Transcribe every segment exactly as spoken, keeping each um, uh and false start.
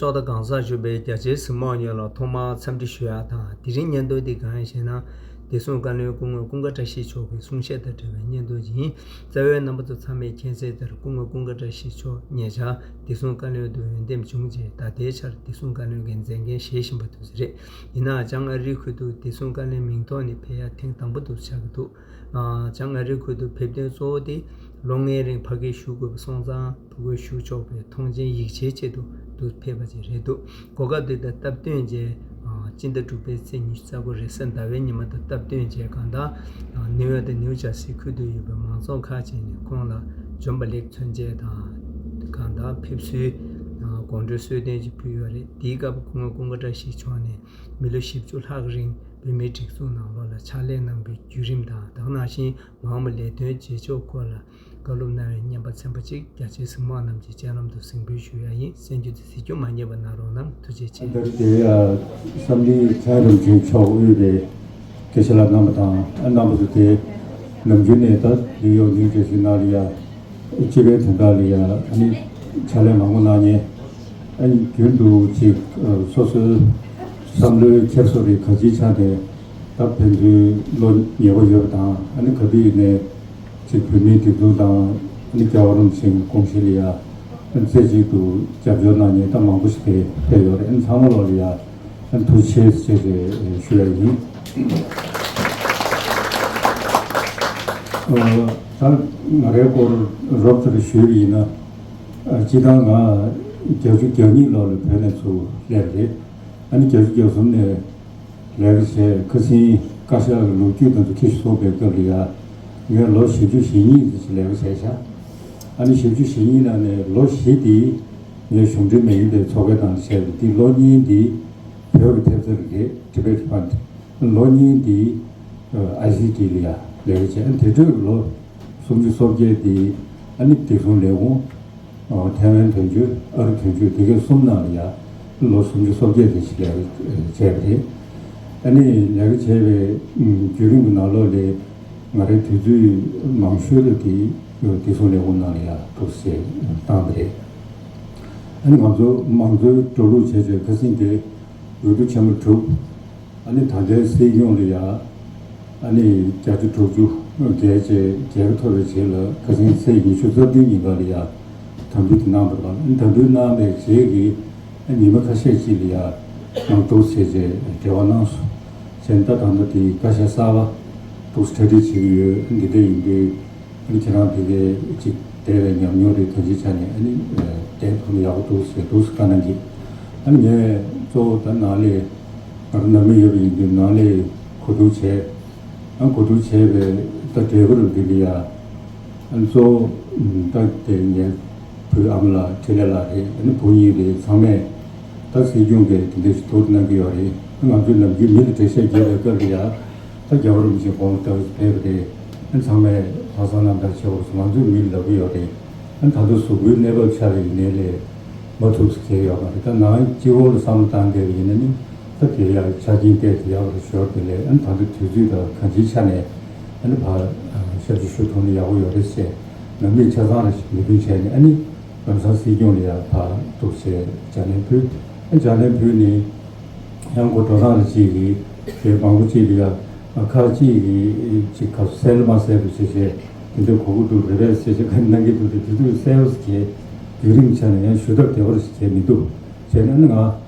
ཐོག་མཐའ་གང་ཟག་བཞུགས་པའི་རྒྱ་ཆེའི་གཟིགས་མོ་བ་ཡོངས་ལ་ཐོག་མར་འཚམས་འདྲི་ཞུ་ཡག་དང་། དེ་རིང་སྙན་ཐོ་འདི་གང་ཡིན་ཞེ་ན། བདེ་སྲུང་བཀའ་བློན་སྐུ་ངོ་ཀུན་དགའ་བཀྲ་ཤིས་མཆོག་གི་གསུང་བཤད་དང་འབྲེལ་བའི་སྙན་ཐོ་ཞིག་ཡིན། རྩ་བའི་རྣམ་པ་ཚོ་ཚང་མས་མཁྱེན་གསལ་ལྟར་སྐུ་ངོ་ཀུན་དགའ་བཀྲ་ཤིས་མཆོག་ཉེ་ཆར་བདེ་སྲུང་བཀའ་བློན་དུ་འོས་འདེམས་བྱུང་རྗེས་ད་ལྟའི་ཆར་བདེ་སྲུང་བཀའ་བློན་གྱི་མཛད་འགན་བཞེས་བཞིན་པ་དེ་ཚོ་རེད། ཡིན་ནའང་བྱང་ཨ་རིའི་ཁུལ་དུ་བདེ་སྲུང་བཀའ་བློན་མིང་ཐོག་ནས་ཕེབས་ཡ་ཐེངས་དང་པོ་དེ་ཆགས་ཀྱི་འདུག། ཨ། བྱང་ཨ་རིའི་ཁུལ་དུ་ཕེབས་དོན་གཙོ་བོ་དེ་ལོ་ལྔའི་རིང་ཕ་གིར་བཞུགས་དགོས་པ་སོང་ཙང་ཕྲུ་གུར་ཞུགས་ཆོག་པའི་ཐོངས་མཆན་ཡིག་ཆའི་ཆེད་དུ་དུ་ཕེབས་པ་ཅིག་རེད་འདུག། གོ་སྐབས་དེ་དང་སྟབས་བསྟུན་བྱས། ཨ། སྤྱི་ཟླ་དྲུག་པའི་ཚེས་ཉི་ཤུ་རྩ་དགུ་རེས་གཟའ་ཟླ་བའི་ཉི་མ་དང་སྟབས་བསྟུན་བྱས་གང་ལྟར། ཨ། ནིའུ་ཡོག་དང་ནིའུ་ཇར་སི་ཁུལ་དུ་ཡོད་པའི་མང་ཚོགས་ཁག་ཅིག་ནས་ཁོང་ལ་བྱོན་པ་ལེགས་མཚོན་ཆེད་དང་། གང་ལྟར་ཕེབས་བསུའི་དགོང་དྲོའི་གསོལ་སྟོན་ཅིག་ཕུལ་ཡོད་རེད། དེའི་སྐབས་སྐུ་ངོ་ཀུན་དགའ་བཀྲ་ཤིས་མཆོག་ནས་མི་ལོ་བཞི་བཅུ་ལྷག་རིང་བོད་མིའི་སྒྲིག་འཛུགས་ནང་ལོགས་ལ་ཕྱག་ལས་གནང་བའི་བརྒྱུད་རིམ་དང་། དེ་ནང་བཞིན་མ་འོངས་པའི་ལས་དོན་བྱེད་ཕྱོགས་སྐོར་ལ་བཀའ་སློབ་གནང་བའི་བརྙན་པར་ཚན་པ་གཅིག་རྒྱ་ཆེའི་གཟིགས་མོ་བ་རྣམས་ཀྱི་སྤྱན་ལམ་དུ་གཟིགས་འབུལ་ཞུ་ཡ་ཡིན། གསན་རྒྱུ་དེ་གཟིགས་རྒྱུ་མ་བསྙེལ་བ་གནང་རོགས་གནང་། ཐུགས་རྗེ་ཆེ། ཨ། ད་རེས་དེ་ཡ་བསམ་གླིང་མཁན་རིན་ཆེན་མཆོག་དབུས་པའི་སྐད་ཆ་ལ་གནང་བ་དང་། ཨ། རྣམ་པ་ཚོ་དེ་ནམ་རྒྱུན་ནས་ད་ནིའུ་ཡོག་ནིའུ་ཇར་སི་ནང་ལ་ཡ་སྤྱི་པའི་དོན་དག་ལ་ཡ་ཨ་ནི་ཕྱག་ལས་མང་པོ་གནང་མཁན། ཨ་ནི་རྒྱུན་དུ་ཅིག་སོ་སོའི་བསམ་བློའི་འཁྱེར་སོ་རེ་གང་ཅིའི་ཆ་ནས་ད་ཕན་ཚུན་བློ་ཉེ་པོ་ཡོད་པ་དང་། ཨ་ནི་ག་དུས་ཡིན་ནའི་ཅིག་བོད་མིའི་སྒྲིག་འཛུགས་དང་། ཨ་ནི་རྒྱལ་བ་རིན་པོ་ཆེའི་དགོངས་གཞི་ལ་ཡ་རྩེ་གཅིག་ཏུ་རྒྱབ་སྐྱོར་གནང་མཁན་ད་མང་པོ་ཞིག་དེ་ཕེབས་ཡོད་རེད། ཨ་ནི་ཚང་མ་ལོག་ལ་ཡ་ཨ་ནི་ཐུགས་རྗེ་ཆེ་ཞེས་ཞུ་ཡ་ཡིན། ཨ། ད་ང་རའི་སྐོར་རོབ་ཙམ་ཞུས་པ་ཡིན་ན། ཨ། སྤྱིར་བཏང་ང་བརྒྱད་ཅུ་གྱ་གཉིས་ལོ་ལ་བོད་ནས་ཚུར་སླེབས་རེད། ཨ་ནི་བརྒྱད་ཅུ་གྱ་གསུམ་ནས་ལས་ཀ་བྱས། ཁ་སང་བཀའ་ཤག་གི་ལོ་རྒྱུས་དང་དུ་ཁྱི་ཤི་སོང་པའི་སྐབས་ལ་ཡ་ངས་ལོ་བཞི་བཅུ་ཞེ་གཉིས་ཙམ་ཞིག་ལས་ཀ་བྱས་ཤག། ཨ་ནི་བཞི་བཅུ་ཞེ་གཉིས་ནང་ནས་ལོ་བཞི་དེ་ངས་གཞུང་འབྲེལ་མ་ཡིན་པའི་ཚོགས་པའི་ནང་བྱས་པ་དེ། ལོ་གཉིས་དེ་བོད་ཀྱི་ཐེབས་རྩ་རེད། Tibet Fund། ལོ་གཉིས་དེ་ཨ་ཨའི་སི་ཊི་ལ་ཡ་ལས་ཀ་བྱས། ཨ་ནི་དེ་འཕྲོས་ལོ་སུམ་ཅུ་སོ་བརྒྱད་དེ་ཨ་ནི་བདེ་སྲུང་ལས་ཁུངས། ཨ། ཐའེ་ཝན་དོན་གཅོད། ཨ་རི་དོན་གཅོད། དེ་གའི་གསུམ་ནང་ལ་ཡ་ལོ་སུམ་ཅུ་སོ་བརྒྱད་དེ་ཞིག་ལས་ཀ་བྱས་པ་རེད། ཨ་ནི་ལས་ཀ་བྱས་པའི་བརྒྱུད་རིམ་གྱི་ནང་ལོགས་ལ་ང་རའི་དུས་ཚོད་མང་ཤོས་ལ་དེ་བདེ་སྲུང་ལས་ཁུངས་ནང་ལ་ཡ་འདུག་སེ་བཏང་བ་རེད། ཨ་ནི་ང་ཚོ་མང་གཙོའི་འགྲོ་ལུགས་བྱས་བྱས་ཁ་སང་དེ་འོས་བསྡུ་ཆེན་མོ་གྲུབ། ཨ་ནི་ད་ལྟའི་སྲིད་སྐྱོང་ལ་ཡ་ཨ་ནི་བརྒྱ་ཆ་དྲུག་ཅུ་བརྒལ་བྱས་རྒྱལ་ཁ་ཐོབ་པའི་རྗེས་ལ་ཁ་སང་ཚེས་ཉི་ཤུ་རྩ་བདུན་ཉིན་ཀ་ལ་ཡ་དམ་འབུལ་དེ་གནང་བ་རེད་པ། ཨ་ནི་དམ་འབུལ་གནང་བའི་རྗེས་ཀྱི་ཨ་ཉི་མ་ཁ་ཤས་ཅིག་ལ་ཡ་ང་འདུག་སེ་བྱས་བྱས་འབྲེལ་བ་གནང་སོང་། བྱས་ནས་ད་ད་ལྟ་དེ་བཀའ་ཤག་གསར་པ་འདུག་སེ་གྲ་སྒྲིག་བྱེད་ཀྱི་ཡོད། ཨ་ནི་འདི་འདྲ་ཡིན་དུས། ཨ་ནི་ཁྱེད་རང་དེ་གའི་ཅིག་བསྡད་པའི་ཉམས་མྱོང་རེད། དོན་གཅིག་ཆ་ནས་ཨ་ནི་བསྡད་ཐུབ་ན་ཡག་པོ་འདུག་ཟེར་འདུག་སེ་བཀའ་གནང་གི། ཨ་ནི་ངས་གཙོ་བོ་ད་ནང་ལས་ང་རང་ནང་མི་ཡོད་པ་ཡིན་དུས་ནང་ལས་གོ་བསྡུར་བྱས། ཨ་གོ་བསྡུར་བྱས་པའི་ད་འབྲས་བུ་རུ་འདི་ལ་ཡ། ཨ་ནི་གཙོ་བོ་ད་དེ་ངའི་བུ་ཨ་མ་ལགས་འཕྲིན་ལས་ལགས་རེད། ཨ་ནི་བུ་གཉིས་རེད། ཚང་མས་ད་སྲིད་སྐྱོང་གིས་དེ་འདྲ་ཞིག་ཐུགས་གནང་གི་ཡོད་རེད། ང་ཚོའི་ནམ་རྒྱུན་མི་ལ་འགྲེལ་བཤད་རྒྱག་པའི་སྐབས་ལ་ཡ། ད་རྒྱལ་བ་རིན་པོ་ཆེ་དགོངས་ལྟར་ཕེབས་པ་རེད། ཨ་ཚང་མས་ལྷག་བསམ་རྣམ་དག་བྱེད་དགོས་སོ། ང་ཚོས་མི་ལབ་ཀྱི་ཡོད་རེད། ཨ་ད་དུང་གཟུགས་པོའི་གནས་བབ་ཆགས་པའི་ནད་ལས་མ་ཐུབ་ཟེར་མཁན་ཡོད་མ་རེད། ད་ནང་སྤྱི་བོ་ལ་བསམ་བློ་བཏང་བསྡད་པ་ཡིན་ན་ནི་ད་དེ་ཡ་ཆ་རྐྱེན་བལྟས་ཏེ་ཡག་པོ་རེད་ཞོར་དེ་ལས། ཨ་ད་དུང་དུས་ཚོད་དང་གང་ཅིའི་ཆ་ནས་ཨ་ནི་ཕར་ཞབས་ཕྱི་ཞུ་ཐུབ་ན་ཡག་པོ་ཡོད་རེད་ཟེར། ནང་མི་ཆ་ཚང་རེ་ཞིག་མོས་མཐུན་བྱས་ནས་ཨ་ནི་ལམ་སང་སྲིད་སྐྱོང་ལ་ཡ་ཕར་འདུག་སེ་བྱ་ལན་ཕུལ། ཨ་བྱ་ལན་ཕུལ་ནས། ཡང་སྒོ་འགྲོ་སྟངས་ལ་ཅིག་གིས་དེ་མང་པོ་ཅིག་ལ་ཡ་ཁག་ཅིག་གིས་ཅིག་ག་གསལ་མ་གསལ་པོ་བྱས་བྱས་དེ་འདྲ་གོ་གི་འདུག་རེ་བས་བྱས་བྱས་ག་གནང་གི་འདུག་དེ་དུས་གསལ་པོ་ཞིག་བྱས། བརྒྱུད་རིམ་ཆ་ནས་ཡང་ཞུ་ཐབས་བདེ་བོ་ཞིག་བྱས་མི་འདུག། བྱས་ན་ནི་ང་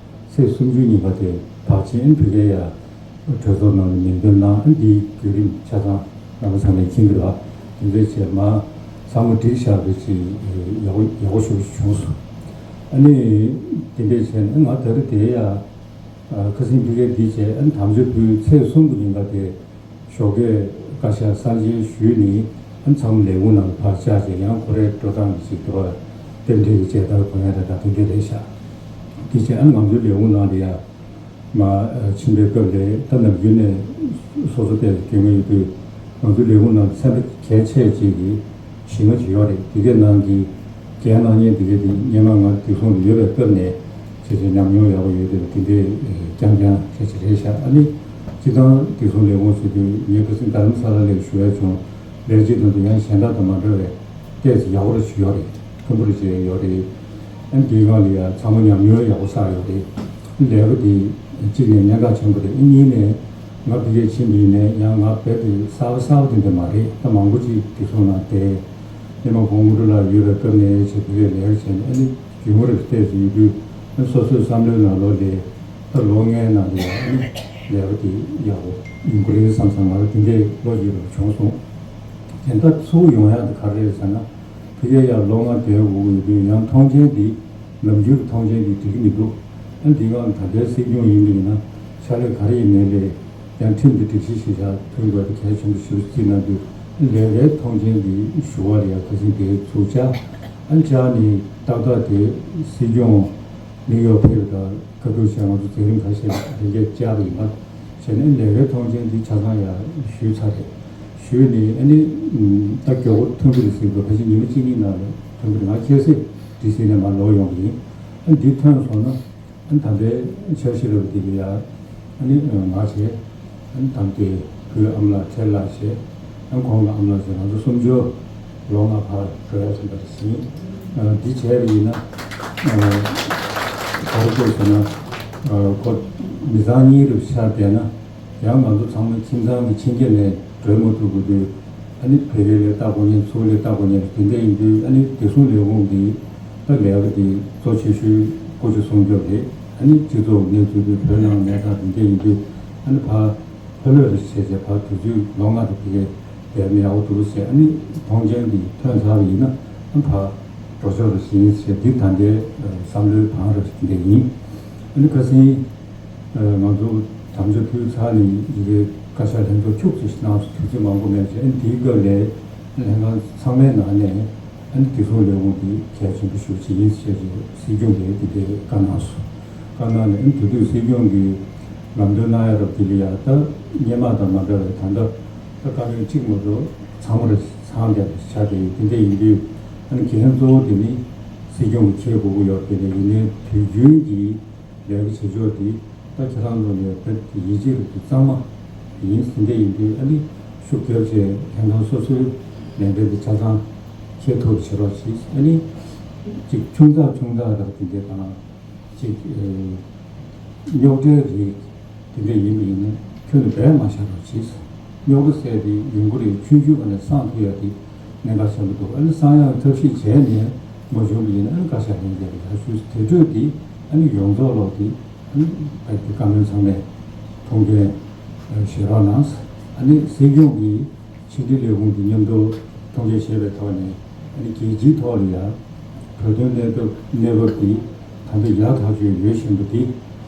ཚེས་སུམ་ཅུ་ཉིན་པ་དེ་བག་ཆེན་ཕུལ་གས་ཡ། གྲོས་ཚོགས་ནང་ལ་མིང་འདོན་གནང་། ཨ་འདིའི་བརྒྱུད་རིམ་ཆ་ཚང་རྣམ་པ་ཚང་མས་མཁྱེན་གྱི་རེད་པ། དེ་འདྲ་བྱས་མ་ཚང་མ་འགྲིག་བཞག་པའི་ཅིག་ཡག་པོ་ཡག་པོ་ཞེ་པོ་ཞིག་བྱུང་སོང་། ཨ་ནི་དེ་འདྲ་བྱས་ནས་ང་ད་རེས་དེ་ཡ། ཨ་ཁ་སང་ཕ་གིར་འདི་བྱས། ཨ་ནི་དམ་ཆོས་ཕུལ་ཚེས་གསུམ་གྱི་ཉིན་ཀ་དེ་ཞོགས་ཀས་བཀའ་ཤག་གསར་མཇལ་ཞུས་ནས། ཨ་ནི་ཚང་མ་ལས་ཁུངས་ནང་ལ་ཕར་བཅར་བྱས། ཡང་ཁོ་རའི་འགྲོ་སྟངས་ཀྱི་ཅིག་དེ་བ་རྟེན་འབྲེལ་གྱི་མཇལ་དར་དགོས་ཡ་རེད། ད་དེ་འདྲ་རེད་ཤག། དེ་བྱས་ཨ་ནི་ང་ཚོའི་ལས་ཁུངས་ནང་ལ་ཡ། མ་ཕྱིན་པའི་སྐབས་ལ་ད་ནམ་རྒྱུན་ནས་སོ་སོ་ཏོག་ཙམ་སྐྱོན་གྱི་ཡོད་དུས། ང་ཚོའི་ལས་ཁུངས་ནང་ཚན་པ་གལ་ཆེ་ཅིག་གི་ཞིང་ཁ་ཅིག་ཡོད་རེད། དེ་གའི་ནང་གི་འགན་གནང་མཁན་དེ་གའི་དེ་སྔོན་མ་ང་བདེ་སྲུང་དུ་ཡོད་པའི་སྐབས་ནས་བྱས་བྱས་ཉམས་མྱོང་ཡག་པོ་ཡོད་དེ། དེ་འདྲའི་རྐྱང་རྐྱང་བྱས་བྱས་རེད་ཤག། ཨ་ནི་སྤྱིར་བཏང་བདེ་སྲུང་ལས་ཁུངས་ཟེར་དུས་ངས་ཁ་སང་རྡ་རམ་ས་ལ་ལ་ཞུ་ཡ་བྱུང་། ལས་བྱེད་དང་དུ་ཡང་གཞན་དག་དང་མ་འདྲ་བའི་ཏོག་ཙམ་ཡག་པོ་རེ་ཞིག་ཡོད་རེད། མཐོན་པོ་རེ་ཅིག་ཡོད་རེད། ཨ་ནི་དེའི་སྒང་ལ་ཡ་ཚང་མ་ཉམས་མྱོང་ཡག་པོ་བསགས་ཡོད་རེད། ལས་ཀ་དེ་གཅིག་ནས་གནད་འགག་ཆེན་པོ་རེད། ཨ་གཉིས་ནས་ང་ཕ་གིར་ཕྱིན་པ་ཡིན་ནའི་ཡང་ང་རྦད་དེ་གསར་པ་གསར་པ་དེ་འདྲ་མ་རེད། ད་མང་པོ་ཅིག་དེ་སོང་ན་བསྡད། སྔོན་མ་ཁོང་དངོས་གྲུབ་ལགས་ཡོད་པའི་སྐབས་ནས་བྱས་ཕ་གིར་ལས་ཀ་བྱས་ནས། ཨ་ནི་རྒྱུན་རིང་ཏོག་ཙམ་ཡོད་དུས། ཨ་ནི་སོ་སོའི་བསམ་བློའི་ནང་ལོགས་ལ་ད་ལོ་ལྔའི་ནང་ལ་ཡ་ཨ་ནི་ལས་ཀ་དེ་ཡག་པོ་ཡོང་གི་རེད་བསམ་བསམ། ང་རང་དེ་འདྲའི་བློ་ཡོད་པ་བྱུང་སོང་། དེ་ད་ཚུར་ཡོང་ཡག་དེ་ག་རེ་རེད་ཟེར་ན། ཕ་གིར་ཡར་ལོ་ལྔ་བསྡད་དགོས་ཀྱི་ཡོད་དུས། ཡང་ཐོངས་མཆན་འདི་ནམ་རྒྱུན་གྱི་ཐོངས་མཆན་འདི་འགྲིག་གི་མི་འདུག་ཨ་འདི་སྒང་ད་ལྟའི་སྲིད་སྐྱོང་ཡིན་པ་ཡིན་ན་ཕྱག་ལས་ག་རེ་ཡིན་ནའི་ལས། ཡང་ཁྲིམས་དང་སྒྲིག་གཞི་གཞིར་བཞག་མཐུན་དགོས་དེ་གལ་ཆེན་པོ་ཞེ་པོ་ཅིག་གནང་དུས། ལས་ཀའི་ཐོངས་མཆན་འདི་ཞུ་བ་ལ་ཡང་ཁ་སང་དེ་ཚུར་བཅར། ཨ་བཅར་ནས་ཏག་ཏག་དེ་སྲིད་སྐྱོང་ནིའུ་ཡོག་ཕེབས་པ་དང་བཀའ་བསྡུར་བྱས། ང་ཚོ་མཛད་རིམ་ཁ་ཤས་ལ་ལན་འདེབས་བཅར་བ་ཡིན་པ། བྱས་ནས་ལས་ཀའི་ཐོངས་མཆན་འདི་ཆ་ཚང་ཡར་ཞུས་ཚར་རེད། ཞུས་ནས་ཨ་ནི་ད་མགྱོགས་པོ་ཐོན་གྱི་རེད་ཟེར་གྱི་འདུག་ཕལ་ཆེར་ཉི་མ་གཅིག་གཉིས་ནང་ལ་ཐོན་གྱི་རེད། ང་ཁ་སང་ཌི་སི་ནས་མར་ལོག་ཡོང་གི་ཡིན། ཨ་འདི་ཐོན་སོང་ན། ཨ་ནི་ད་ལྟའི་འཆར་གཞི་རབ་འདི་ལ་ཡ། ཨ་ནི་ང་བྱས། ཨ་ནི་ད་ལྟའི་བུའི་ཨ་མ་ལགས་འཕྲིན་ལས་བྱས། ཨ་ནི་ཁོང་གི་ཨ་མ་ལགས་བྱས། ང་ཚོ་གསུམ་ཆར་ལོ་ལྔ་ཕར་འགྲོ་ཡ་ཟིན་པ་རེད་ཟིན། ཨ་འདི་བྱས་པ་ཡིན་ན། ཨ་ག་རེ་དགོས་ཟེར་ན། ཨ་ཁོ་མི་ཚང་གཉིས་རུ་ཆགས་བསྡད་ན། ཡང་ང་ཚོ་ཚང་མ་ཁྱིམ་ཚང་གི་ཕྱི་རྒྱལ་ནས་སྒྲོལ་མ་ཐུབ་དགོས་དུས། ཨ་ནི་བོད་སྐད་ལས་ལྟ་དགོས་མཁན། ཚུར་ལས་ལྟ་དགོས་མཁན་དེ་འདྲ་ཡིན་དུས། ཨ་ནི་བདེ་སྲུང་ལས་ཁུངས་འདི་ད་ལས་ཀ་འདི་གཙོ་ཆེ་ཤོས་སྤོ་སྒྱུར་སྲུང་སྐྱོབ་རེད། ཨ་ནི་སྤྱི་ཚོགས་གནས་ཚུལ་འདི་བོད་ནང་གནས་སྟངས་དེ་འདྲ་ཡིན་དུས། ཨ་ནི་ཕར་ལྷོད་ལྷོད་རེ་བྱས་བྱས། ཕར་དུས་ཚོད་ལོ་ལྔ་དེ་ཕ་གིར་བསྡད་ན་ཡག་པོ་འདུག་ཟེར། ཨ་ནི་ཐོངས་མཆན་འདི་ཐོན་ཚར་བ་ཡིན་ན། ཨ་ནི་ཕར་འགྲོ་ཕྱོགས་རེ་བྱེད་ཡིན་ཟེར། འདི་ད་ལྟའི་བསམ་བློའི་བང་རེ་འདི་ཡིན། ཨ་ནི་ཁ་སང་། ང་ཚོ་དམ་བཅའ་ཕུལ་ཚར་ནས་ཡི་གེ་བཀའ་ཤག་ལྷན་ཚོགས་ཁྱུག་ཙམ་ཞིག་གནང་སོང་། དུས་ཚོད་མང་པོ་མེད་ཅིང་། ཨ་ནི་དེའི་སྐབས་ལ་ལྷན་ཁང་ཚང་མའི་ནང་ནས། ཨ་ནི་བདེ་སྲུང་ལས་ཁུངས་དེ་གལ་ཆེན་པོ་ཞེ་པོ་ཅིག་ཡིན་ཟེར་བྱས་སྲིད་སྐྱོང་གིས་དེ་འདྲའི་བཀའ་གནང་སོང་། བཀའ་གནང་ནས། ཨ་ནི་དེ་དུས་སྲིད་སྐྱོང་གིས་ལམ་སྟོན་གནང་ཡ་རབས་དེ་ལ་ཡ། ད་སྔོན་མ་དང་མ་འདྲ་བའི་ད་ལྟ་ད་བཀའ་བློན་གཅིག་མ་གཏོགས་ཚང་མ་ར་ཚང་བསྡད་པ་ཆགས་བསྡད་ཡོད། དེ་འདྲ་ཡིན་དུས། ཨ་ནི་འགན་གཙོ་བོ་དེ་ནི་སྲིད་སྐྱོང་གིས་འཁྱེར་དགོས་ཀྱི་ཡོད། དེ་ནས་ཡིན་ནའི་དུས་རྒྱུན་གྱི་ལས་ཀ་བྱེད་ཕྱོགས་དེ་ད་ཁྱེད་རང་ཚོ་ལས་ད་ཡིད་ཆེས་རུ་གཙང་མ་ཡིན་ཟིན་བསྡད་ཡིན་དུས། ཨ་ནི་ཤུགས་རྒྱབ་བྱས་ལྷན་ཁང་སོ་སོའི་ལས་འབྲེལ་དེ་ཆ་ཚང་འཁྱེར་ཐུབ་པ་བྱེད་རོགས་གྱིས། ཨ་ནི་ཅིག་ཆུང་ཙག་ཆུང་ཙག་ར་དེ་འདྲ་དང་། ཅིག་ཨེ་རྙོག་དྲའི་རིགས་དེ་འདྲ་ཡིན་པ་ཡིན་ན་ཁྱོན་ནས་སྦས་མ་བཞག་རོགས་གྱིས། རྙོག་དྲ་ཟེར་དེ་ཡོང་གི་རེད། ཆུང་ཆུང་སྒང་ནས་སངས་ཐུབ་ཡ་དེ་གནད་འགག་ཆེན་པོ་འདུག་ཨ་ནི་སངས་ཡག་ཐབས་ཤེས་བྱས་ནས་མ་བྱུང་བ་ཡིན་ན། ཨ་ནི་བཀའ་ཤག་ལྷན་རྒྱས་ཀྱི་ཡར་ཞུས་སོང་། དེ་འཕྲོས་དེ་ཨ་ནི་ཡོངས་རྫོགས་ལོག་དེ་ཨ་ནི་བཀའ་བློན་ཚང་མས་མཐོང་མཐོང་བྱེད་རོགས་གནང་། ཨ་ནི་སྲིད་སྐྱོང་གིས་ཕྱི་དྲིལ་ལས་ཁུངས་ཀྱི་མཉམ་དུ་མཐོང་མཆན་བཞེས་པའི་ཐོག་ནས། ཨ་ནི་རྒྱལ་སྤྱིའི་ཐོག་ལ་ཡང་བོད་དོན་གནས་སྟངས་གནས་བབ་འདི་ད་ལྟ་ཡག་ཐག་ཆོད་ཡོད་བཞིན་པ་འདི།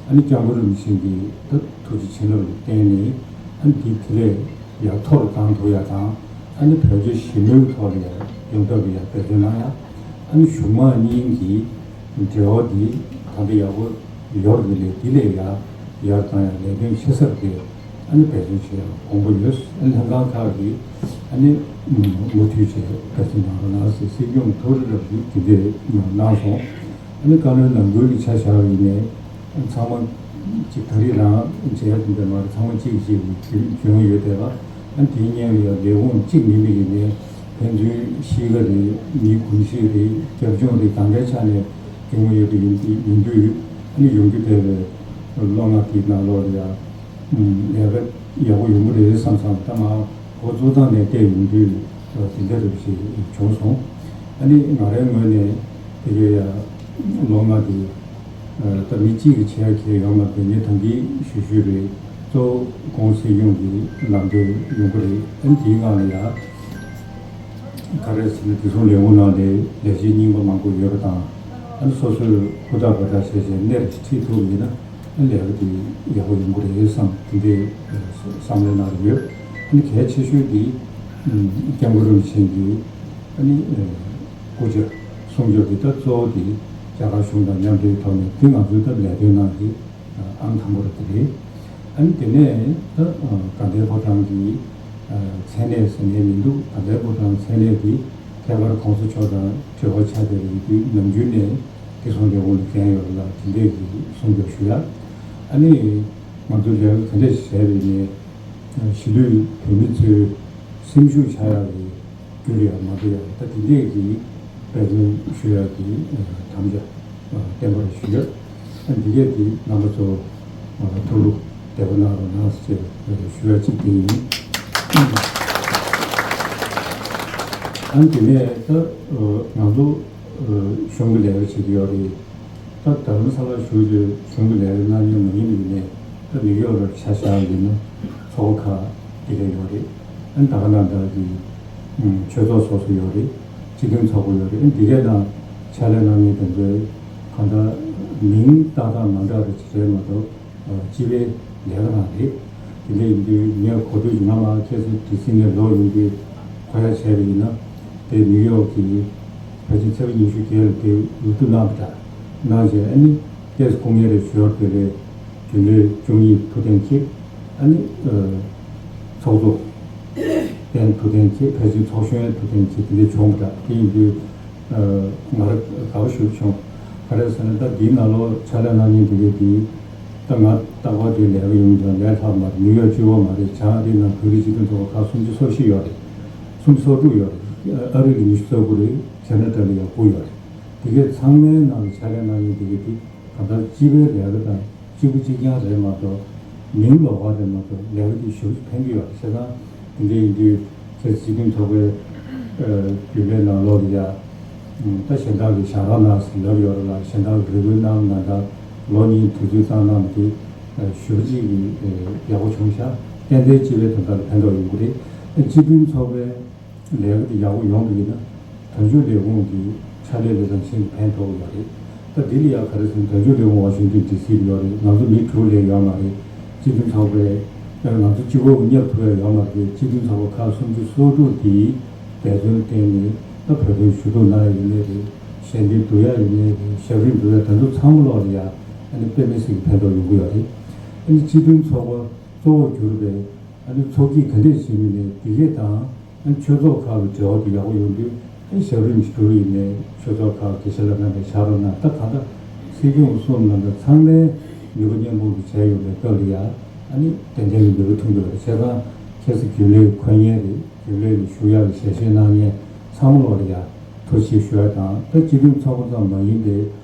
ཨ་ནི་སྐྱབས་མགོན་རིན་པོ་ཆེ་གི་ད་ཐུགས་རྗེ་བྱིན་རླབས་ལ་བརྟེན་ནས། ཨ་ནི་འདི་དེ་ལས་ཡར་མཐོ་རུ་བཏང་ཐུབ་ཡ་དང་། ཨ་ནི་བོད་རྒྱ་ཞི་མོལ་ཐོག་ལ་ཡང་ཡོང་ཐབས་ལ་ཡང་འབད་བརྩོན་གནང་ཡ། ཨ་ནི་གཞུང་མང་གཉིས་ཀྱི་འབྲེལ་བ་འདི་ད་ལྟ་ཡག་པོ་ཡོད་རེད། ལས་འདི་ལས་ཡར་ཡར་བཏང་ཡ་ལས་དོན་ཆེ་སར་དེ་ཨ་ནི་འབད་བརྩོན་བྱེད་ཡ་དགོངས་པ་ཡོད། ཨ་ནི་ལྷན་ཁང་ཁག་གིས་ཨ་ནི་མུ་མཐུད་བྱས་འབད་བརྩོན་གནང་རོགས་གནང་ཟེར་སྲིད་སྐྱོང་ཐུགས་རེ་རབ་ཀྱིས་དེ་འདྲས་གནང་སོང་། ཨ་ནི་བཀའ་བློན་ནང་ཁུལ་གྱི་ཆ་བཞག་པ་ཡིན་ནའི། ཚང་མ་གཅིག་ད་རེས་རང་མཇལ་དུ་འདི་མ་རེད། ཚང་མ་གཅིག་གཅིག་གི་རྒྱུས་ཡོད་བསྡད་པ། ཨ་ནི་དེའི་སྔོན་ལ་ཡང་ལས་ཁུངས་གཅིག་མིན་པ་ཡིན་ནའི་ཕན་ཚུན་གཤིས་ཀ་རེད། མི་གོམས་གཤིས་རེད། རྒྱབ་ལྗོངས་རེད། གང་གའི་ཆ་ནས་སྐྱོ་མོ་ཡོད་པ་ཡིན་དུས། ཡིན་དུས་ཨ་ནི་ཡོང་རྒྱུ་བསྡད་པའི་ལོ་ལྔ་དེའི་ནང་ལོགས་ལ་ཡང་ལས་ཀ་ཡག་པོ་ཡོང་གི་རེད་བསམ་བསམ། ད་མ་འགོ་བཙུགས་སྟངས་ནས་བལྟས་ཡོང་དུས་དེ་འདྲ་རེད་ཞེས་བྱུང་སོང་། ཨ་ནི་ང་རའི་ངོས་ནས་དེ་གའི་ཡང་ལོ་ལྔ་དེ། ད་མི་གཅིག་གིས་བྱེད་ཡ་གང་ཡང་ཡོད་མ་རེད། ངས་ད་གིན་ཞུ་ཞུས་རེད། གཙོ་བོ་སྐུ་ངོ་སྲིད་སྐྱོང་གི་ལམ་སྟོན་ཡོང་གི་རེད། ཨ་ནི་དེའི་སྒང་ལ་ཡ་ག་རེ་ཟེར་ན། བདེ་སྲུང་ལས་ཁུངས་ནང་ལ་ལས་བྱེད་རྙིང་པ་མང་པོ་ཡོད་པ་དང་། ཨ་ནི་སོ་སོས་ཧུར་ཐག་འབད་ཐག་བྱས་བྱས་སྣེ་རེ་ཁྲིད་ཐུབ་པ་ཡིན་ན། ཨ་ནི་ལས་ཀ་དེ་ཡག་པོ་ཡོང་གི་རེད་བསམ། དེ་འདྲའི་བསམ་བློའི་ནང་ལ་ཡོད། ཨ་ནི་གལ་ཆེ་ཤོས་དེ་སྐྱབས་མགོན་རིན་པོ་ཆེ་གི་ཨ་ནི་སྐུ་ཕྱྭ་སྲུང་སྐྱོབ་དེ། ད་གཙོ་བོ་དེ་རྒྱ་གར་གཞུང་དང་མཉམ་འབྲེལ་ཐོག་ནས་དེ་ང་ཚོའི་ད་ལས་དོན་ནང་གི་ཨང་དང་པོ་རེད། དེ་རེད། ཨ་ནི་དེ་ནས་ད་དགའ་ལྡན་ཕོ་བྲང་གི་མཚན་གནས་ཟེར་ནས་མི་འདུག་དགའ་ལྡན་ཕོ་བྲང་མཚན་གནས་དེ་ཐད་ཀར་གོང་ས་མཆོག་དང་འབྲེལ་བ་ཆགས་བསྡད་པ་ཡིན་དུས། ནམ་རྒྱུན་ནས་བདེ་སྲུང་ལས་ཁུངས་ལ་འགན་ཡོད་ལ་དེ་འདྲས་ཀྱི་སྲུང་སྐྱོབ་ཞུ་ཡ། ཨ་ནི་ང་ཚོ་ལས་ཀ་ག་འདྲས་བྱས་པ་ཡིན་ནའི་གཞིས་ལུས་བོད་མི་ཚོའི་སེམས་ཤུགས་ཆག་ཡག་གི་རྒྱུ་རེད་ཡ་མ་རེད་ཡ། ད་དེ་འདྲས་ཀྱི་འབད་བརྩོན་ཞུ་ཡག་གི་དམ་བཅའ་ བསྟན་པ་རེ་ཞུ་ཡོད། ཨ་འདི་གས་འདི་རྣམ་པ་ཚོ་ཐུགས་ལུ་བདེ་པོ་གནང་རོགས་གནང་ཟེར་ཞུ་ཡ་གཅིག་དེ་ཡིན། ཨ་དེ་ནས་ད་ང་ཚོ་གཞུང་གི་ལས་ཀ་བྱེད་ཀྱི་ཡོད་རེད། ད་རྡ་རམ་ས་ལར་བཞུགས་ཏེ་གཞུང་གི་ལས་ཀ་གནང་མཁན་མ་ཡིན་པ་ཡིན་ནའི་ད་ནིའུ་ཡོག་ལ་ཆ་བཞག་ཡིན་ན་ཚོགས་པ་ཁག་དེ་གས་ཡོད་རེད། ཨ་ད་ག་ནང་ལྟར་གྱི་ཆོས་ཚོགས་སོ་སོ་ཡོད་རེད། སྤྱི་མཐུན་ཚོགས་པ་ཡོད་རེད། ཨ་འདི་གས་ནང་ཕྱག་ལས་གནང་མཁན་དེ་ཚོའི་གང་ལྟར་མིང་ཏག་ཏག་མ་འདྲ་རེ་བྱེད་རེད་མ་གཏོགས་སྤྱི་པའི་ལས་ཀ་རང་རེད། དེ་འདྲ་ཡིན་དུས་ངས་གོ་ཐོས་ཀྱི་ང་མ་ཁྱེད་ཚོ་ཌི་སི་ནས་ལོག་ཡོང་དུས་གོ་ཡ་བྱས་པ་ཡིན་ན་དེ་ནིའུ་ཡོག་གི་ཕལ་ཆེར་ཚེས་པ་ཉི་ཤུ་བརྒྱད་ལ་དེ་འོས་བསྡུ་གནང་བ་འདྲ་གནང་བྱས་ཨ་ནི་ཏེས་སྐུ་ངལ་རེ་ཞུ་བར་དེ་ལས་རྒྱུན་ལས་བཅུ་གཉིས་ཐུགས་གཏན་འཁེལ། ཨ་ནི་ཚོགས་གཙོ་ཏན་ཐུགས་གཏན་འཁེལ། ཕལ་ཆེར་ཚོགས་གཞོན་ཐུགས་གཏན་འཁེལ་དེ་འདྲ་བྱུང་བ་འདྲ། དེ་ཡིན་དུས་ང་རང་དགའ་པོ་ཞེ་པོ་བྱུང་། ག་རེ་ཟེར་ན་ད་འདིའི་ནང་ལོགས་ཕྱག་ལས་གནང་མཁན་དེ་གས་དེ་ད་ང་རྟག་པར་དེ་ལས་ཀ་ཡོང་ཀྱང་ལས་སླ་མ་རེད། ནིའུ་ཡོག་གཅིག་པོ་མ་རེད། བྱང་ཨ་རིའི་ནང་བོད་རིགས་སྤྱི་མཐུན་ཚོགས་པ་ཁག་སུམ་ཅུ་སོ་བཞི་ཡོད་རེད། སུམ་ཅུ་སོ་དྲུག་ཡོད་རེད། ཨ་རི་ལ་ཉི་ཤུ་རྩ་དགུ་རེད། ཁེ་ན་ཌ་ལ་ཡང་དགུ་ཡོད་རེད། དེ་གས་ཚང་མའི་ནང་ལ་ཕྱག་ལས་གནང་མཁན་དེ་གས་དེ་གང་ལྟར་སྤྱི་པའི་ལས་ཀ་དང་གཅིག་པུ་གཅིག་རྐྱང་རེད་མ་གཏོགས་མིང་ལོགས་ཀ་རེད་མ་གཏོགས་ལས་ཀ་དེ་ཞེ་པོ་ཅིག་ཕན་གྱི་ཡོད་རེད། བྱས་ཙང་དེ་འདྲ་ཡིན་དུས་ཁྱེད་སྤྱི་མཐུན་ཚོགས་པའི་རྒྱུན་ལས་ནང་ལོགས་ལ་ཡ་ད་གཞན་དག་གི་བཞག་རོགས་གནང་ཟེར་ལབ་ཡོད་རེད་ལ། གཞན་དག་གི་རེ་སྐུལ་གནང་གནང་འདྲ་ལོ་གཉིས་དུས་ཚོད་བཏང་གནང་དེ་ཞེ་པོ་ཅིག་གི་ཡག་པོ་བྱུང་ཤག་ཏན་ཏན་སྤྱི་པའི་དོན་དག་ལ་ཕན་ཐོགས་ཡོང་གི་རེད། སྤྱི་མཐུན་ཚོགས་པའི་ལས་ཀ་དེ་ཡག་པོ་ཡོང་གི་ཡིན་ན་དོན་གཅོད་ལས་ཁུངས་ཀྱི་ཕྱག་ལས་ལ་ཡང་ཕྱིན་ཕན་ཐོགས་ཡོད་རེད། ད་འདི་ལ་ཡང་ག་རེ་ཟེར་ན་དོན་གཅོད་ལས་ཁུངས་ཝ་ཤིང་ཏོན་ཌི་སི་ལ་ཡོད་རེད། ང་ཚོ་མི་དྲུག་ལས་ཡོད་མ་རེད། སྤྱི་མཐུན་ཚོགས་པའི་ང་ཚོ་གཅིག་པོ་མཉམ་ཐུག་ཡ་ཡོད་མ་རེད། སྤྱི་མཐུན་ཚོགས་པ་ཁག་སུམ་ཅུ་སོ་དྲུག་དེའི་འབད་བརྩོན་བརྟེན་ནས་ད་བོད་དོན་ཞུ་གཏུག་གནང་ཡ་ཡིན་ནའི་རེད། ཞལ་འདེབས་བསྡུ་ཡ་ཡིན་ནའི་རེད། ཞབས་རིམ་བསྡུ་ཡ་དེ་ཚོ་ཚང་མ་ལོག་ལ་ཡ་ཨ་ནི་དཔེ་མི་སྲིད་ཀྱི་ཕན་ཐོགས་ཡོང་གི་ཡོད་རེད། ཨ་ནི་སྤྱི་མཐུན་ཚོགས་པ་གཙོ་བོར་གྱུར་པའི་ཨ་ནི་ཚོགས་སྐྱིད་ག་འདྲས་བྱེད་མིན་ནས་འདི་གས་དང་ཨ་ནི་ཆོས་ཚོགས་ཁག་གི་འབྲེལ་བ་དེ་ཡག་པོ་ཡོང་དུས་ཨ་ནི་ཞབས་རིམ་ཞུ་ཡིན་ནའི་ཆོས་ཚོགས་ཁག་དགེ་བཤེས་ལགས་རྣམ་པས་ཕྱག་རོགས་གནང་། ད་གང་ལྟར་སྲིད་སྐྱོང་གསུམ་རྣམ་པ་ཚང་མས་ནུས་པ་མཉམ་སྤུངས་ཀྱིས་བྱས་ཡོད་པའི་སྐབས་ལ་ཡ་ཨ་ནི་ཏན་ཏན་གྱི་ནུས་པ་ཐོན་གྱི་ཡོད་རེད། བྱས་ཙང་ཁྱེད་ཚོ་རྒྱུན་ལས་འཁོད་མཁན་རེད། རྒྱུན་ལས་ལ་ཞུགས་ཡག་གི་ཞལ་བཞེས་གནང་མཁན་ཚང་མ་ལོག་ལ་ཡ་ཐུགས་རྗེ་ཆེ་ཞུ་ཡ་དང་། ད་སྤྱི་མཐུན་ཚོགས་པ་ཙམ་མ་ཡིན་པའི་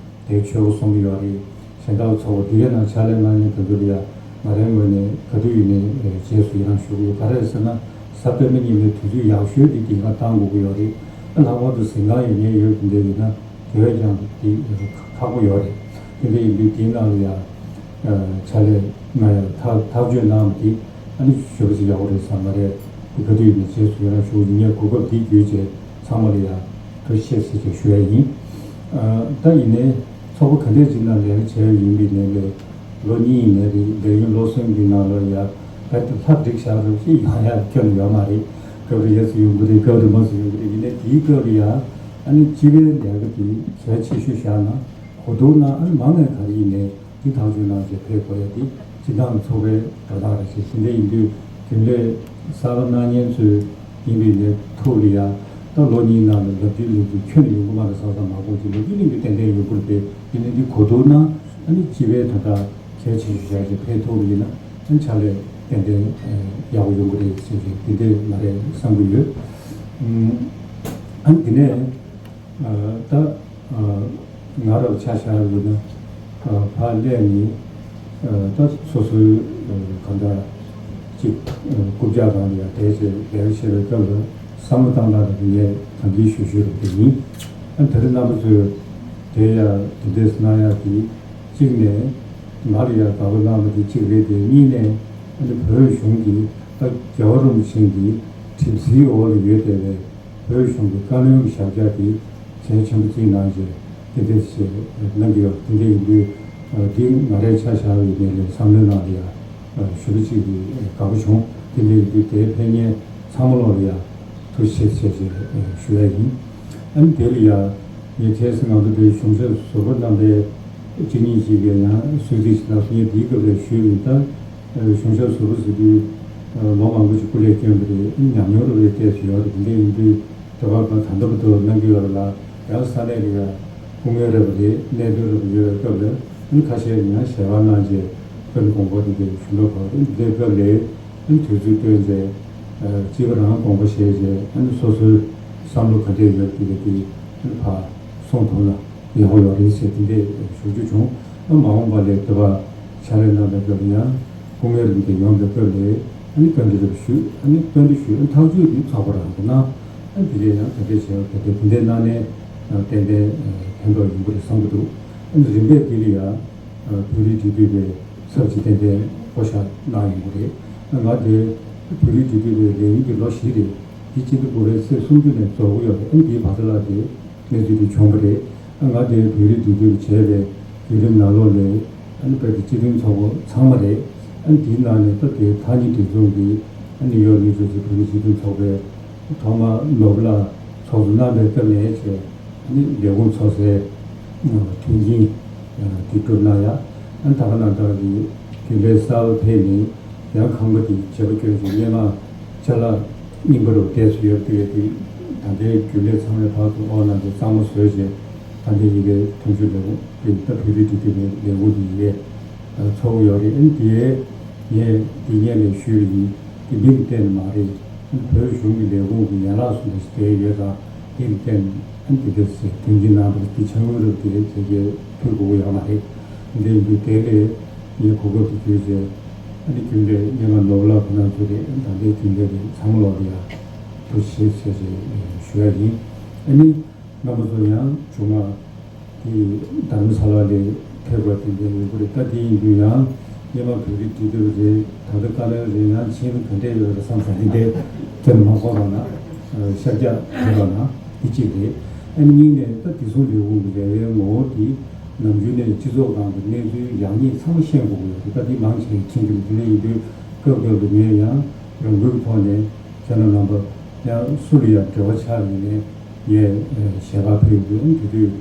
དེའི་ཆོལ་ཁ་གསུམ་ཡོད་རེད། གཞན་དག་ཚོགས་པ་འདི་གའི་ནང་ཕྱག་ལས་གནང་མཁན་དེ་ཚོ་ལ་ཡ་ང་རའི་ངོས་ནས་ག་དུས་ཡིན་ནའི་རྗེས་སུ་ཡི་རང་ཞུ་གི་ཡོད། ག་རེ་ཟེར་ན་གཟའ་སྤེན་པ་ཉིན་མོའི་དུས་ཚོད་ཡག་ཤོས་འདི་འདི་ག་བཏང་དགོས་ཀྱི་ཡོད་རེད། ལྷག་པར་དུ་གཟིམ་ཁང་ཡོད་མཁན་ཡོད་དེ་འདྲ་ཡིན་ན་དེ་བས་ཀྱང་འདི་ཁག་པོ་ཡོད་རེད། དེ་འདྲ་ཡིན་དུས་འདིའི་ནང་ལ་ཡ་ཕྱག་ལས་གནང་ཡ་ཐག་ཐག་གཅོད་གནང་བ་འདི་ཨ་ནི་ཞེ་པོ་ཅིག་ཡག་པོ་རེད་བསམ་པ་རེད། འདི་ག་དུས་ཡིན་ནའི་རྗེས་སུ་ཡི་རང་ཞུ་གི་ཡིན། ངས་གོ་སྐབས་འདི་བརྒྱུད་བྱས་ཚང་མ་ལ་ཡ་ཐུགས་རྗེ་ཆེ་ཟེར་ཞུ་ཡ་ཡིན། ཨ་ད་ཡིན་ནའི་ཚོགས་པ་ག་འདྲས་ཅིག་ནང་ལས་ཀ་བྱས་ཡོད་ཡིན་པའི་ནས་ལས་ལོ་གཉིས་ཡིན་ནའི་རེད། ལས་ཡུན་ལོ་གསུམ་གྱི་ནང་ལ་ཡ་ད་ལྟ་ལྷ་བསྒྲིགས་བཞག་རོགས་ཞེས་ཡང་ཡང་སྐྱོན་ཡོད་མ་རེད། སྐབས་རེ་ཡས་སུ་ཡོང་གི་རེད། སྐབས་རེ་མ་སུ་ཡོང་གི་རེད། ཡིན་ནའི་དེའི་སྐབས་ལ་ཡ་ཨ་ནི་སྤྱི་པའི་ལས་ཀ་དེ་གལ་ཆེ་ཤོས་བཞག་ན་གོ་བསྡུར་ནང་ཨ་ནི་མང་ནས་ག་རེ་ཡིན་ནའི་འདི་ཐག་གཅོད་གནང་བྱས་ཕེབས་དགོས་ཡ་འདི་སྤྱི་བཏང་ཚོགས་པའི་འགྲོ་སྟངས་རེད་ཅེས། དེ་འདྲ་ཡིན་དུས་རྒྱུན་ལས་གསར་པ་གནང་མཁན་ཚོས་ཡིན་པའི་ནས་ཐུགས་ལ་ཡ་ད་ལོ་གཉིས་ནང་ལ་ལབ་རྒྱུ་ལབ་རྒྱུ་ཁྱོན་ནས་ཡོང་གི་མ་རེད་བསམ་བསམ་མ་དགོངས་ཀྱི། ལབ་རྒྱུ་ལབ་རྒྱུ་ཏན་ཏན་ཡོང་གི་རེད་དེ། ཡིན་ནའི་འདི་གོ་བསྡུར་ན་ཨ་ནི་སྤྱི་པའི་དོན་དག་གལ་ཆེ་ཤོས་བཞག་ཅིག་ཕེབས་ཐུབ་པ་ཡིན་ན་ཨ་ནི་ཕྱག་ལས་ཏན་ཏན་ཡག་པོ་ཡོང་གི་རེད་ཅེས་ཅིག་འདི་འདྲ་ང་རས་བསམ་གྱི་ཡོད། ཨ་ནི་དེ་ནས་ད་ང་རང་ཆ་བཞག་ཡོད་ན་ཕར་སླེབས་ནས་ད་སོ་སོའི་གང་ལྟར་ཅིག་རྐུབ་བཀྱག་སྒང་ལ་ཡང་བསྡད་བྱས་ལས་ཀ་བྱེད་པའི་སྐབས་ལ་བསམ་བློ་བཏང་སྟངས་དེ་ངས་གང་གིས་ཞུ་ཞུ་རུ་དེ་ཡིན། ཨ་ནི་དེ་རིང་རྣམ་པ་ཚོས་དེ་ཡང་དེ་འདྲས་གནང་ཡག་གི་གཅིག་ནས་ང་ལ་ཡང་དགའ་པོ་གནང་བ་དེ་གཅིག་རེད་དེ། གཉིས་ནས་ཨ་ནི་བོད་གཞུང་གི་ད་རྒྱལ་བ་རིན་པོ་ཆེ་གི་གྲིབ་བསིལ་འོག་ལ་ཡོད་བསྡད་པའི་བོད་གཞུང་གི་བཀའ་བློན་གྱི་ཞབས་བཀྱག་དེ་གལ་ཆེན་པོ་བརྩིས་གནང་བྱས་དེ་འདྲས་བྱས་གནང་གི་ཡོད། དེ་འདྲ་ཡིན་དུས་འདི་ང་རའི་ཆ་བཞག་པའི་ངོས་ནས་བསམ་བློའི་ནང་ལ་ཡང་ཞེ་པོ་ཅིག་གི་དགའ་པོ་བྱུང་། དེ་འདྲ་ཡིན་དུས་དེའི་ཕན་ཉེས་ཚང་མ་ལོག་ལ་ཡང་ཐུགས་རྗེ་ཆེ་ཞེས་ཞུ་ཡ་ཡིན། ཨ་ནི་དེ་ལ་ཡང་ངས་ཁ་སང་ང་ཚོ་དེ་གཞུང་ཞབས་ཟུར་པ་རྣམ་པས་གཅིག་གཉིས་ཤིག་གིས་ཡང་གསོལ་ཚིགས་ཤིག་གནང་སོང་། ངས་འདིའི་སྐབས་ལ་ཞུས་པ་ཡིན། ད་གཞུང་ཞབས་ཟུར་པ་ཟེར་དུས་ལོ་མང་པོ་ཞིག་སྐུ་ལས་བསྐྱོན་པ་རེད། ཉམས་མྱོང་རུ་བའི་ལྟས་སུ་ཡོད་རེད། དེ་འདྲ་ཡིན་དུས་དེ་བར་ད་ད་ལྟ་བར་དུ་གནང་གི་ཡོད་རེད་ལ། ཡང་ས་གནས་ལ་ཡང་སྐུ་ངལ་རེད་པ་རེད། གནད་དོན་རེད་པ་ཡོད་པའི་སྐབས་ལ་ཨ་ནི་ཁ་ཤས་ཡང་ཞལ་པར་གནང་རྗེས་དཔོན་དགོངས་པ་དེ་གའི་ཞུ་འགྲོ་བར་འདི་སྐབས་ལ་ཨ་ནི་དུས་ཚོད་བཏོན་རྗེས་གཅིག་པ་རང་དགོངས་པ་བཞེས་རྗེས་ཨ་ནི་སོ་སོའི་བསམ་བློ་ག་འདྲས་ཡོད་དེ་གའི་དེ་ཨ་ནི་ཕར་གསུང་ཐུབ་ན། ཡག་པོ་ཡོད་རེད་ཟེར་དེ་འདྲས་ཞུ་རྒྱུ་བྱུང་། ཨ་མ་འོངས་པ་ལ་དེ་བ་ཕྱག་ལས་གནང་བའི་སྐབས་ཡང་སྐུ་ངལ་རིམ་གྱིས་ཡོང་བའི་སྐབས་ལ་ཨ་ནི་བཀའ་འདྲི་རེ་ཞུས། ཨ་ནི་བཀའ་འདྲི་ཞུས། ཨ་ཐག་གཅོད་དེ་ཚོགས་པ་རང་གིས་གནང་། ཨ་དེ་འདྲས་ཡང་དེ་འདྲས་བྱས་པ་དེ་འདྲས་དེ་འདྲས་གནང་ནས་ཏན་ཏན་ཕན་ཐོགས་ཡོང་གི་རེད་བསམ་གྱི་འདུག་ཨ་ནི་རིམ་པས་དེ་ལ་ཡང་བོད་རིགས་འབྲེལ་མཐུད་པའི་ཚབ་ཅིག་ཏན་ཏན་བསྐོ་བཞག་གནང་ཡོང་གི་རེད། ཨ་ང་དེ་བོད་རིགས་འབྲེལ་མཐུད་པའི་ལས་ཡུན་གྱི་ལོ་བཞི་རེད། དེ་སྤྱི་ཟླ་དགུ་པའི་ཚེས་སུམ་ཅུ་ནས་རྫོགས་ཀྱི་ཡོད་རེད། ཨ་ནི་དེའི་བར་དུ་ལ་དེ་གནས་ཚུལ་དེ་བྱུང་བ་རེད། ཨ་ང་དེ་བོད་རིགས་འབྲེལ་མཐུད་བྱས་པའི་བརྒྱུད་རིམ་ནང་ལོགས་ནས་ཨ་ནི་བོད་ཀྱི་སྤྱི་མཐུན་ཚོགས་པ་ཚང་མ་རེད། ཨ་ནི་དེའི་ནང་ནས་ད་དེ་ཐག་ཉེ་སྒྲིག་འཛུགས་ཀྱི་ཨ་ནི་ཡོད་ནི་ཚོ་ཚོ་བོད་རིགས་སྤྱི་མཐུན་ཚོགས་པའི་ཐོག་མ་ནོར་བུ་ལགས་ཚོགས་གཙོ་གནང་བའི་སྐབས་ནས་བྱས། ཨ་ནི་ལས་ཁུངས་ཚོགས་སའི་མཐུན་རྐྱེན་དེ་བསྒྲུབས་གནང་ཡ། ཨ་ནི་ད་ག་ནང་ལྟར་གྱི་རྒྱུན་ལས་གསར་པ་ཕེབས་ནས་ཡང་ཁང་པ་དེ་བྱེད་པ་སྐྱོན་ཞིག་སྔས་མ་ཅ་ལག་རྙིང་པ་རུ་བསྡད་སུ་ཡོད་དུས་དེ་ད་ལྟའི་རྒྱུན་ལས་ཚང་མའི་བར་དུ་ཨོ་ནང་དུ་གཙང་མ་བཟོས་བྱས་ད་ལྟའི་ཡི་གེ་དོན་གཅོད་ལས་ཁུངས་དེ་ད་བོད་རིགས་འབྲེལ་མཐུད་པའི་ལས་ཁུངས་དེ་ཡི་གེ་ཚོགས་ཀྱི་ཡོད་རེད། ཨ་ནི་དེ་ངས་དེ་སྔས་ལས་ཞུས་པ་ཡིན། དེ་མིང་གཏན་ནས་མ་རེད། ཨ་ནི་བོད་གཞུང་གི་ལས་ཁུངས་ཀྱི་ཡན་ལག་སུ་འདྲ་ཞིག་བསྡད་ཡོད་ཙང་དེ་གི་སྟེང་ཨ་ནི་དེ་འདྲ་ཞིག་དོན་གྱི་ནང་དུ་དེ་ཆང་ངུ་རུ་དེ་དེ་གའི་ཕུལ་དགོས་ཀྱི་ཡོད་མ་རེད། འདི་འདུག་དེ་ལས་ངས་གོ་སྐབས་དེ་བརྒྱུད་བྱས་ཨ་ནི་རྒྱུན་ལས་སྔས་མ་ནོར་བུ་ལགས་ཁོ་རང་ཚོ་རེད། ཨ་ནི་ད་ལྟའི་རྒྱུན་ལས་རེད། ཚང་མ་ལོག་ལ་ཡ་ཐུགས་རྗེ་ཆེ་ཞེས་ཞུ་ཡ་ཡིན། ཨ་ནི་རྣམ་པ་ཚོ་ཡང་བྱུང་ང་། དེ་རྡ་རམ་ས་ལ་ལ་ཕེབས་པ་དེ་འདྲ་ཡོང་གི་རེད། ད་དེ་ཡིན་དུས་ཡང་སྔས་མ་བོད་རིགས་འབྲེལ་མཐུད་རེད། ད་ལྟ་བཀའ་བློན་རེད། ཡང་ཕྱིན་ག་འདྲས་ཡོད་རེད་བསམ་བསམ་དེ་འདྲས་དེ་མ་གོ་རོགས་གནང་། ཤར་རྒྱག་བྱེད་རོགས་གནང་། དེ་གཅིག་རེད། ཨ་ནི་གཉིས་ནས་ད་བདེ་སྲུང་ལས་ཁུངས་ཀྱི་རེ་བའི་ངོ་བོ་དེ་ནམ་རྒྱུན་ནས་སྤྱི་ཚོགས་སྒང་གི་གནས་ཚུལ་ཡག་ཉེས་ཚང་མ་ཤེས་དགོས་ཀྱི་ཡོད་རེད། ད་དེ་མང་ཆེ་བས་མཁྱེན་གྱི་རེད། དེ་འདྲ་ཡིན་དུས་སྐབས་སྐབས་སུ་ངས་ཡང་རང་འགུལ་གྱི་ཐོག་ནས་ཁྱེད་རང་རྣམ་པ་ཡང་སུ་ལ་ཡང་འབྲེལ་བ་ཆགས་ཡོད་ནས། ངས་ཞལ་པར་ཕུལ་ཡོད། དེ་དུས་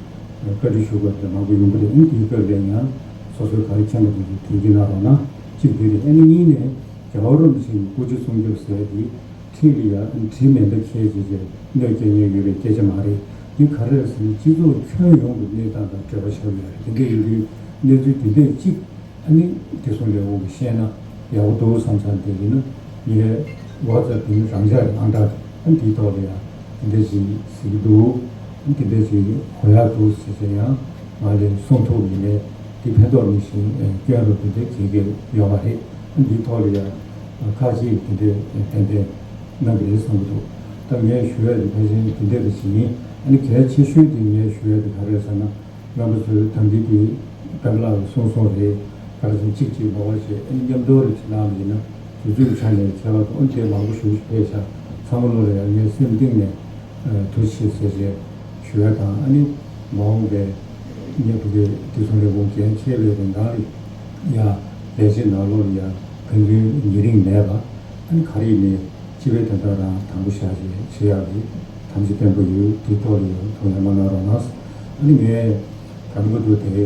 བཀའ་འདྲི་ཞུ་དགོས་དེ་མང་པོ་ཡོང་གི་རེད། ཨ་ནི་དེའི་སྐབས་ལ་ཡང་སོ་སོའི་ག་རེ་མཁྱེན་པ་དེ་ཚོ་དྲན་གྱིན་གནང་རོགས་གནང་། གཅིག་དེ་རེད། ཨ་ནི་གཉིས་ནས་རྒྱལ་བ་རིན་པོ་ཆེ་གི་སྐུ་ཚེ་སྲུང་སྐྱོབ་ཟེར་དེ་འཁྲིས་ལ་ཡང་དྲི་མེད་མདའ་ཁྱེར་བྱས་བྱས་གནོད་སྐྱེལ་མཁན་ཡོད་པའི་སྐད་ཆ་མ་རེད། འདི་ག་རེ་རེད་ཟེར་ན་སྤྱི་ཚོགས་ཁྱོན་ཡོངས་ཀྱི་གནས་སྟངས་དང་འབྲེལ་བ་ཆགས་ཡོད་རེད། དེ་འདྲ་ཡིན་དུས་གནས་ཚུལ་དེ་འདྲས་གཅིག་ཨ་ནི་བདེ་སྲུང་ལས་ཁུངས་ཀྱིས་བཤད་ན་ཡག་པོ་འདུག་བསམ་ས་དེ་ཡིན་ན་ངའི་ཝ་ཙེབ་དེ་ནི་རང་འཇགས་རེད། ཨང་གྲངས་ཨ་ནི་དེའི་ཐོག་ལ་ཡང་དེ་འདྲ་ཞིག་ཟེར་གྱི་འདུག་ཨ་ནི་དེ་འདྲ་ཞིག་གོ་ཡག་འདུག་ཟེར་བྱས་ཡང་ང་ལ་གསུང་ཐུབ་ཡིན་ནའི་དེ་ཕན་ཐོགས་མི་ཤེས། སྐྱོན་རུ་དེ་འདྲ་གྱེས་ཀྱི་ཡོད་མ་རེད། ཨ་ནི་དེའི་ཐོག་ལ་ཡང་ཁག་ཅིག་དེ་འདྲ་ཏན་ཏན་གནང་གི་རེད་བསམ་གྱི་འདུག་ད་ངས་ཞུ་ཡ་དེ་ཕལ་ཆེར་དེ་འདྲ་རེད་ཟེར་ཡིན། ཨ་ནི་གལ་ཆེ་ཤོས་དེ་ངས་ཞུ་ཡ་དེ་ག་རེ་རེད་ཟེར་ན། རྣམ་པ་ཚོས་ད་འདི་དེ་སྤེན་པ་ལགས་ཀྱིས་གསུངས་སོང་རེད། ག་རེ་ཟེར་གཅིག་གཅིག་ལོགས་ཀ་བྱས་ཨ་ནི་མཉམ་དུ་རེ་བྱེད་གནང་བ་ཡིན་ན་དུས་ཚོད་ཆ་ནས་ཁྱད་པར་དུ་ཨ་ནི་དེ་མང་པོ་ཞེ་པོ་ཞིག་ཕེབས་ཤག་ཚང་མ་ལོ་ལ་ཡང་ངས་སེམས་གཏིང་ནས་ཐུགས་རྗེ་ཆེ་ཟེར་བྱས་ཞུ་ཡ་དང་། ཨ་ནི་མ་འོངས་པའི་ངས་བོད་ཀྱི་བདེ་སྲུང་ལས་ཁུངས་འགན་འཁྱེར་བའི་རིང་གང་ལ་ཡང་ལས་བྱེད་ནང་ལོགས་ལ་ཡང་ཕན་ཚུན་ཉེ་རིང་མེད་པ། ཨ་ནི་ག་རེ་ཡིན་ནའི་སྤྱི་པའི་དོན་དག་རང་དང་པོ་བཞག་བྱས་བྱེད་ཡག་གི་དམ་བཅའ་བརྟན་པོ་ཡོད། དེ་ཐོག་ལ་ཡང་ཐུགས་ལ་མ་གནང་རོགས་གནང་། ཨ་ནི་ངས་ད་ལྟ་བར་དུ་དེ་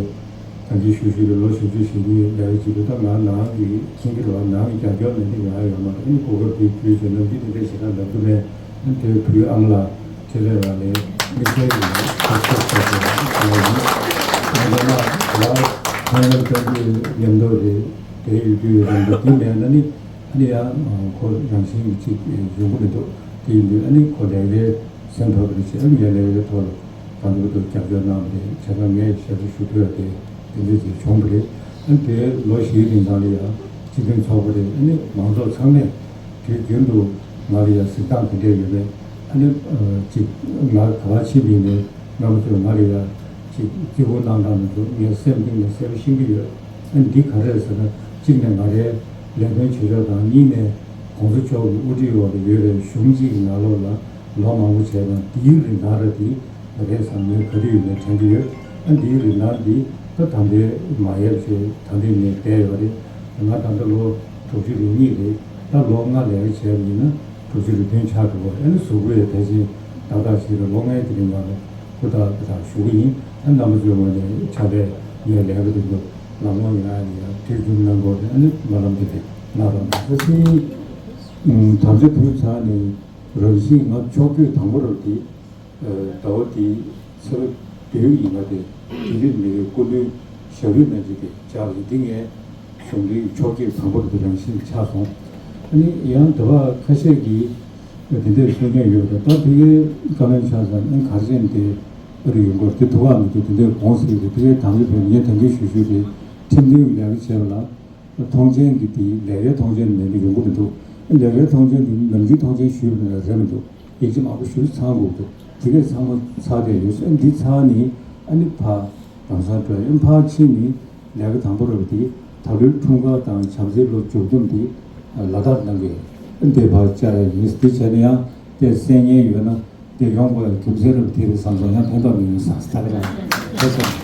ད་གིན་ཞུ་ཞུ་རེ་ལོ་བཞི་བཅུ་ཞེ་གཉིས་ལས་ཀ་བྱེད་དུས་ད་ང་ནང་གི་མཁྱེན་གྱི་རེད་བ། ནང་གི་རྒྱབ་སྐྱོར་མེད་ན་ཡོང་ཡ་ཡོད་མ་རེད། ཨ་ནི་གོ་སྐབས་དེ་བརྒྱུད་བྱས་ནམ་རྒྱུན་དེ་འདྲ་ཞེ་དྲག་ལབ་ཀྱི་མེད། ཨ་ནི་དེ་བུའི་ཨ་མ་ལགས་ཆེ་ལས་ལགས་ལས་དམིགས་བསལ་གྱི་ཐུགས་རྗེ་ཆེ་ཞུ་ཡ་ཡིན། ང་རང་ལ་ལ་ཐང་ལ་ལྟ་རྒྱུ་མཉམ་དུ་རེད། དེ་ཡོད་རྒྱུ་ཡོད་རེད་འདུག་དེ་མེད་ན་ནི། ཨ་ནི་ཡང་ཁོ་རང་བཞིན་གྱི་ཅིག་ཡོང་གི་མི་འདུག་དེ་ཡིན་དུས་ཨ་ནི་ཁོ་ལས་ཀའི་སེམས་ཐོག་ཏུ་བྱས། ཨ་ནི་ངས་ལས་ཀའི་ཐོག་ལ་ད་དུང་དུ་རྒྱབ་སྐྱོར་གནང་བ་རེད། བྱས་ཙང་ངས་ཞབས་ཕྱི་ཞུ་ཐུབ་ཡ་དེ་དེ་འདྲ་ཅིག་བྱུང་བ་རེད། ཨ་ནི་དེ་ལོ་བཞིའི་རིང་ལ་ཡང་སྤྱི་མཐུན་ཚོགས་པ་རེད། ཨ་ནི་མང་ཚོགས་ཚང་མས་དུས་རྒྱུན་དུ་ང་ལ་ཡང་གཟིགས་སྟངས་དེ་འདྲ་ཡོད་པས། ཨ་ནི་ཅིག་ང་ག་པར་ཕྱིན་པ་ཡིན་ནའི་རྣམ་པ་ཚོས་ང་ལ་ཡང་ཅིག་བརྩི་བཀུར་གནང་སྟངས་དེ་ཚོ་ངས་སེམས་གཏིང་ནས་གསལ་པོ་ཤེས་ཀྱི་ཡོད། ཨ་ནི་འདི་ག་རེ་རེད་ཟེར་ན། གཅིག་ནས་ང་རའི་ལས་དོན་བྱེད་ཕྱོགས་དང་། གཉིས་ནས་གོང་ས་མཆོག་གི་དབུ་ཁྲིད་འོག་ཏུ་ཡོད་པའི་གཞུང་གཅིག་གི་ནང་ལོགས་ལ་ལོ་མང་པོ་བྱས་ཙང་། འདིའི་རིན་ཐང་ར་དེ་རེད་བསམ་ནས་ག་དུས་ཡིན་ནའི་དྲན་གྱི་ཡོད། ཨ་ནི་འདིའི་རིན་ཐང་འདི་ད་ད་ལྟའི་མ་ཡལ་བྱས་ད་ལྟའི་ནས་བསྡད་ཡོད་རེད། ང་ད་ལྟ་ལོ་དྲུག་ཅུ་རེ་གཉིས་རེད། ད་ལོ་ལྔ་ལས་ཀ་བྱས་པ་ཡིན་ན་དྲུག་ཅུ་རེ་བདུན་ཆགས་འགྲོ་གི་རེད། ཨ་ནི་གཟུགས་པོ་ཡང་ཕལ་ཆེར་ཏག་ཏག་ཅིག་རེད། ལོ་ལྔའི་དེ་རིང་ལ་ཧུར་ཐག་ཧུར་ཐག་ཞུ་གི་ཡིན། ཨ་ནི་རྣམ་པ་ཚོའི་ངོས་ནས་ཕྱག་ལས་ངའི་ལས་ཀ་དེ་ཚོ་ལམ་ལྷོང་ཡོང་ཡ་ལ་ཡ་དུས་རྒྱུན་གནང་དགོས་རེད། ཨ་ནི་སྨོན་ལམ་དེ་རེད། གནང་རོགས་གནང་། ད་ཕྱིན་དམ་བཅའ་ཕུལ་ཚར་ནས་རང་བཞིན་ང་ཕྱོགས་བསྐྱོད་དང་པོ་རེད་དེ། ཟླ་བ་འདིའི་ཚེས་པ་བདུན་ཡིན་པ་དེ་དེང་རབས་མི་རིགས་སྐུ་མདུན་ཞབས་རིམ་གནང་རྒྱུ་དེ་བཅར་བ་རེད། འདི་ངའི་གཞུང་འབྲེལ་ཕྱོགས་བསྐྱོད་དང་པོ་དེ་རང་བཞིན་ཆགས་སོང་། ཨ་ནི་ཡང་དེ་བ་ཁ་ཤས་ཀྱིས་དེ་འདྲའི་གསུང་མཁན་ཡོད་རེད། ད་དེ་གའི་བཀའ་བློན་ཆགས་ཙང་ཨ་ནི་ག་རེ་བྱས་ནས་དེ་ ཨ་རི་ཡོང་གི་རེད། དེ་ཐུགས་ཁག་མི་འདུག་དེ་འདྲའི་དགོངས་ཟིན་རེད། དེ་གའི་དམ་ལུགས་བོད་ངས་དོན་འཁྱོལ་ཞུ་ཞུ་རེད། ཁྲིམས་མཐུན་གྱི་ལས་ཀ་བྱས་པ་ལ་མཐོང་ཆེན་གྱི་དེ་ལས་ཀའི་མཐོང་ཆེན་མེད་ན་ཡོང་གི་མི་འདུག་ལས་ཀའི་མཐོང་ཆེན་དེ་ནམ་རྒྱུན་མཐོང་ཆེན་ཞུས་པ་ནས་རེད་མི་འདུག་ཡིག་ཆ་མང་པོ་ཞུ་ཚང་དགོས་འདུག་དེ་གས་ཚང་མ་ཚར་བསྡད་ཡོད། ཨ་འདི་ཚར་ནི་ཨ་ནི་ཕ་ལམ་སང་འགྲོ་ཡ། ཨ་ཕ་ཕྱིན་ནི་ལས་ཀ་དང་པོ་རེད་པ། དེ་ད་ལོའི་འཁྲུངས་སྐར་དང་བྱམས་བརྩེའི་ལོ་མཇུག་བསྡོམས་དེ་ལ་དྭགས་གནང་གི་ཨ་འདི་ཕར་བཅར་ཡ་ཡིན། དེ་བྱས་ན་ཡང་དེ་གསན་མཁན་ཡོད་ན་དེ་ཡོང་དགོས་ཡ་རྒྱུ་མཚན་རེད་པ། དེ་རེད་བསམ་སོང་། ཡང་ཕན་ཐོགས་མི་ཡོང་བསམ་སོང་། ད་ག་རང་།